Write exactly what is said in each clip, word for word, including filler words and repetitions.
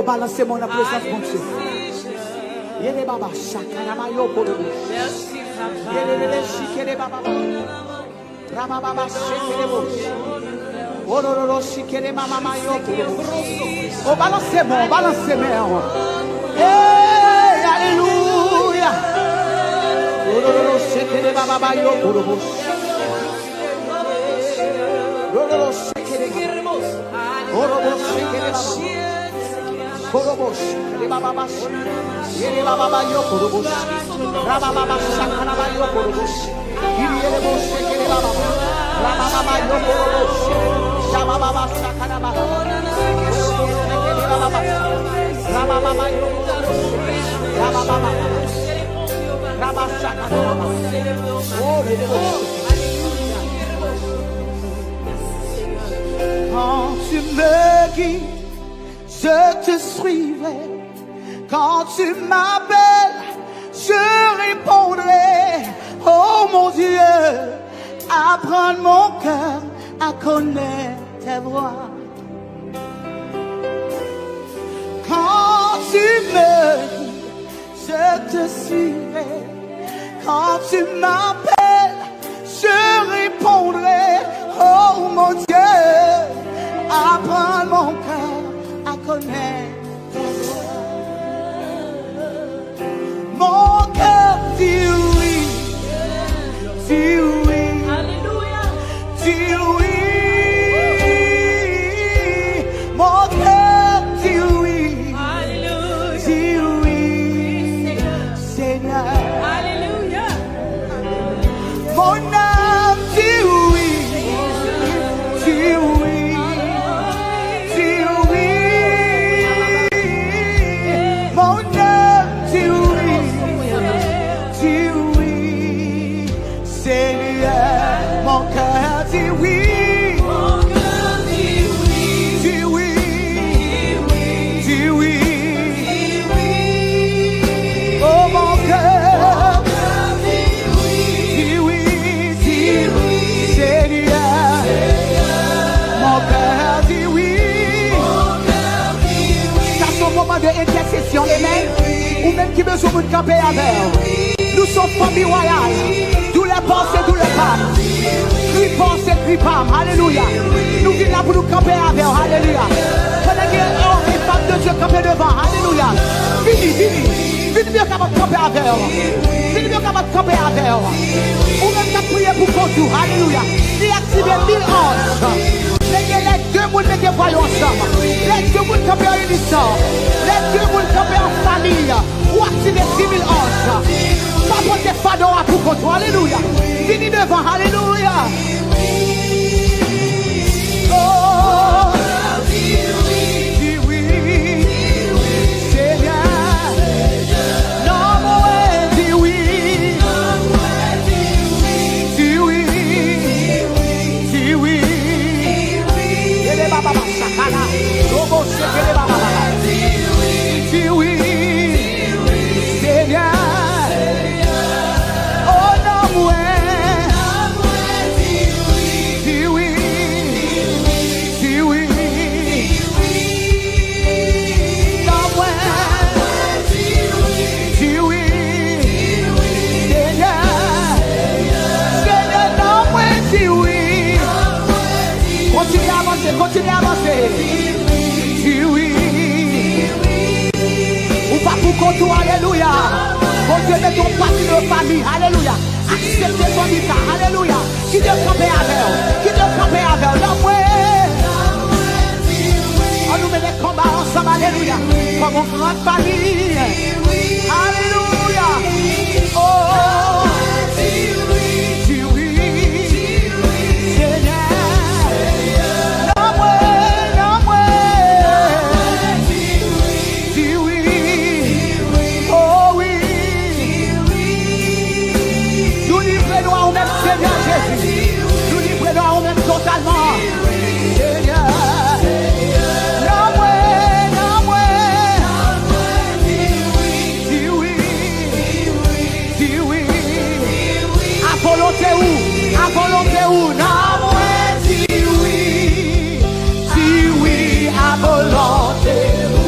Balanse men w nan prezans Bondye. Yele baba, shakana mayo korobo. Yele lele shikele baba. Rabababa shekele bo. Orororo shikele mama mayo korobo. O balanse men w, balanse men w. Hey, alelouya. Orororo shekele baba mayo korobo. Orororo shekele baba. Orobo shekele baba. Korobo shekele baba bash. Yele baba ba yo korobo. Raba baba shakana ba yo korobo. Yele bo shekele baba. Raba baba yo korobo. Shaba baba shakana baba. Korobo shekele baba bash. Raba baba yo korobo. Raba baba. Raba shakana baba. Oh, le bo. Quand tu me guides, je te suivrai. Quand tu m'appelles, je répondrai. Oh mon Dieu, apprends mon cœur à connaître ta voix. Quand tu me guides, je te suivrai. Quand tu m'appelles, je répondrai. Oh mon Dieu, apprends mon cœur à connaître ta voix. Mon cœur dit oui, dit oui, dit oui. Mon cœur dit oui, dit oui. Seigneur. Alléluia. Mon âme dit oui, dit oui, dit oui. Mon âme dit oui, dit oui. Seigneur, mon cœur dit oui. Mon cœur dit oui. Dit oui. Dit oui. Dit oui. Oh, mon cœur dit oui. Dit oui. Dit oui. Seigneur, mon cœur dit oui. Mon cœur dit oui. Sa se yon moman de entèsesyon. Amen. Ou menm ki bezwen moun kanpe avè w. Nou se yon fanmi wayal. Doulè pa w se doulè pa m. Kri pa w se kri pa m. Alelouya. Nou vin la pou nou kanpe avè w. Alelouya. Pandan gen yon fanm de Dye kanpe devan. Alelouya. Vini, vini. Vini pou yo kapab kanpe avè w. Vini pou yo kapab kanpe avè w. Ou menm k ap priye pou kont ou. Alelouya. Li aktive mil anj. Mete lè de moun mete vwa yo ansanm. Lè de moun kanpe an inison. Lè de moun kanpe an fanmi. Ou aktive dis mil anj. Pa pote fado a pou kont ou. Alelouya. Vini devan. Alelouya. Oh, di wi. Senyè. Non mwen di wi. Di wi. Di wi. Ele baba sakala. Robo sekele baba. Di wi. Senyè. O non mwen. Di wi. Di wi. Non mwen. Di wi. Senyè. Senyè, non mwen di wi. Kontinye avanse, kontinye avanse. Di wi. Ou pa pou kont ou, alelouya. Bondye mete yon pati nan fanmi, alelouya. Aksepte fanmi sa, alelouya. Kite l kanpe avè w, kite l kanpe avè w. Lanmwe. Ann nou mennen konba ansanm, alelouya. Kòm yon gran fanmi. Alelouya. Oh. Di wi. Senyè. Lanmwe, lanmwe. Di wi. Oh wi. Nou livre nou a ou menm, Senyè Jezi. Nou livre nou a ou menm totalman. Senyè. Lanmwe, lanmwe. Di wi. Di wi. A volonte ou, a volonte ou, non mwen di wi. Di wi a volonte ou.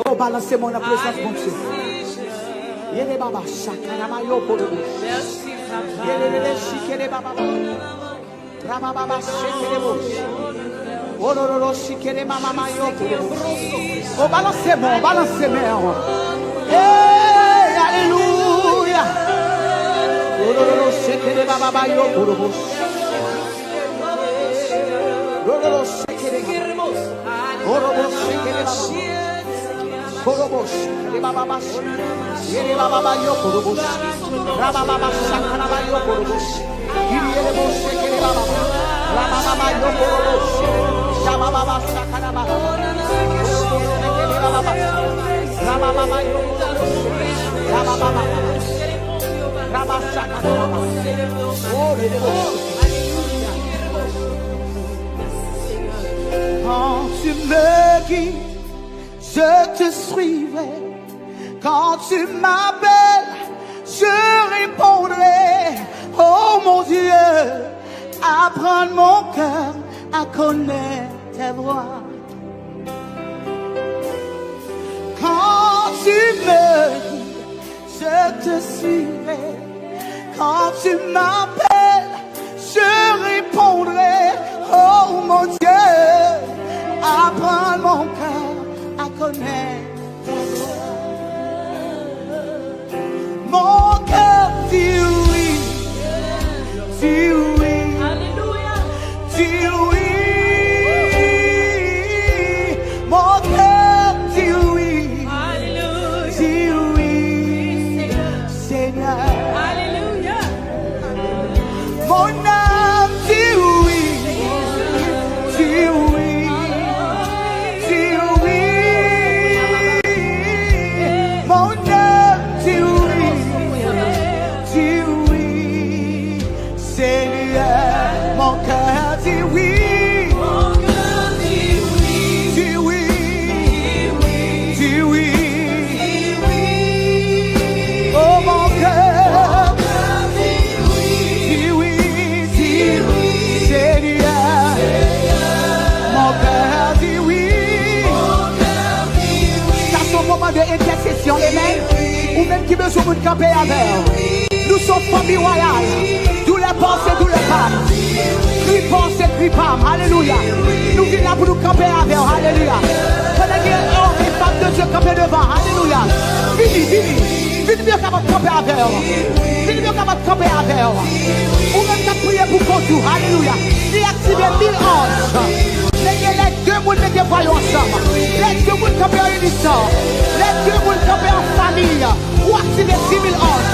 Oh, balanse men w nan prezans Bondye. Yele baba, shakana mayo korobo. Yele lele shikele baba. Rabababa shekele bo. Olororo shikele mama mayo korobo. Oh, balanse men w, balanse men w. Hey, alelouya. Olororo shekele baba mayo korobo. Olororo shekele baba. Orobo shekele baba. Korobo shekele baba bash. Yele baba ba yo korobo. Rababa ba shakala ba yo korobo. Yele bo shekele baba. Rababa ba yo korobo. Shababa ba shakala baba. Korobo shekele baba ba. Rababa ba yo korobo. Rababa ba. Rabashakala baba. Oh, yele bo. Quand tu me guides, je te suivrai. Quand tu m'appelles, je répondrai. Oh mon Dieu, apprends mon cœur à connaître ta voix. Quand tu me guides, je te suivrai. Quand tu m'appelles, je répondrai. Oh mon Dieu, apprends mon cœur à connaître ta voix. Mon cœur dit oui, dit oui, dit oui. Mon cœur dit oui, dit oui, Seigneur. Mon âme dit oui, dit oui, dit oui. Mon âme dit oui, dit oui. Seigneur, mon cœur dit oui. Dit oui, dit oui. Oh mon cœur, dis oui, dis oui, Seigneur. Mon cœur dit oui. Sa se yon moman de entèsesyon, amen. Ou menm ki bezwen moun kanpe avè w. Nou se yon fanmi wayal. Doulè pa w se doulè pa m. Kri pa w se kri pa m. Alelouya. Nou vin la pou nou kanpe avè w. Alelouya. Pandan gen òm e fanm de Dye kanpe devan. Alelouya. Vini, vini. Vin pou yo kapab kanpe avè w. Vin pou yo kapab kanpe avè w. Ou menm k ap priye pou kont ou. Alelouya. Li aktive mil anj. Mete lè de moun mete vwa yo ansanm. Lè de moun kanpe an inison. Lè de moun kanpe an fanmi. Ou aktive dis mil anj.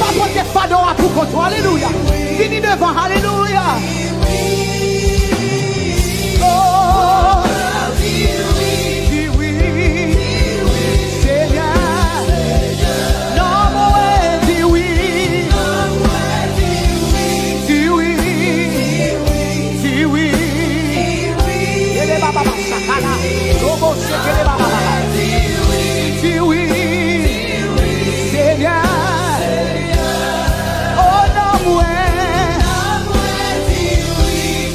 Pa pote fado a pou kont ou. Alelouya. Vini devan. Alelouya. Oh, di wi, Senyè. Non mwen di wi. Di wi. Di wi. Ele baba sakala. Robo sekele baba. Di wi. Senyè. Oh non mwen.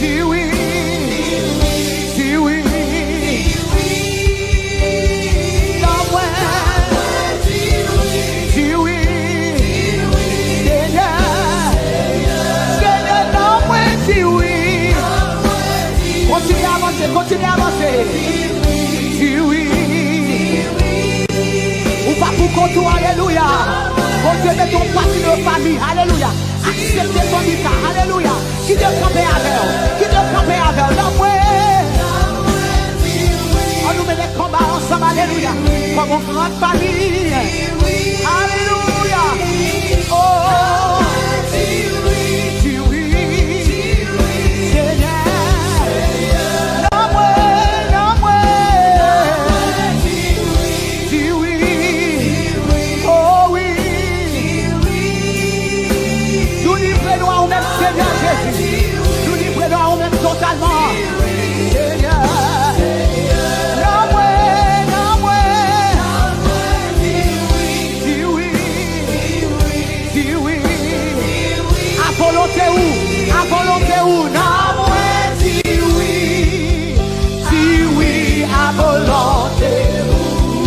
Di wi. Di wi. Non mwen. Di wi. Senyè. Senyè, non mwen di wi. Kontinye avanse, kontinye avanse. Di wi. Ou pa pou kont ou, alelouya. Bondye mete yon pati nan fanmi, alelouya. Aksepte fanmi sa, alelouya. Kite l kanpe avè w, kite l kanpe avè w. Nan mwen. Ann nou mennen konba ansanm, alelouya. Kòm yon gran fanmi. Alelouya. Oh. Di wi, Senyè. Nan mwen, nan mwen. Di wi. Oh wi. Nou livre nou a ou menm, Senyè Jezi. Nou livre nou a ou menm totalman. Senyè. Nan mwen, nan mwen. Di wi. Di wi. A volonte ou, a volonte ou, nan mwen. Di wi. Di wi, a volonte ou.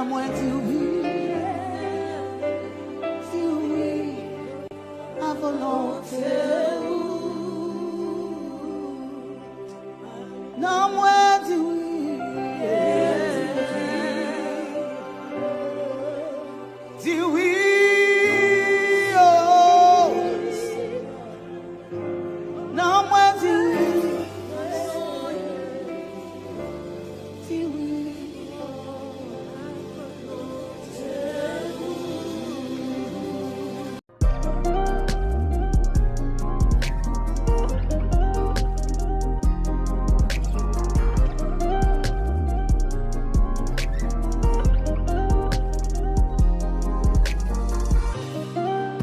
Mwen di wi, di wi, a volonte ou. Nan mwen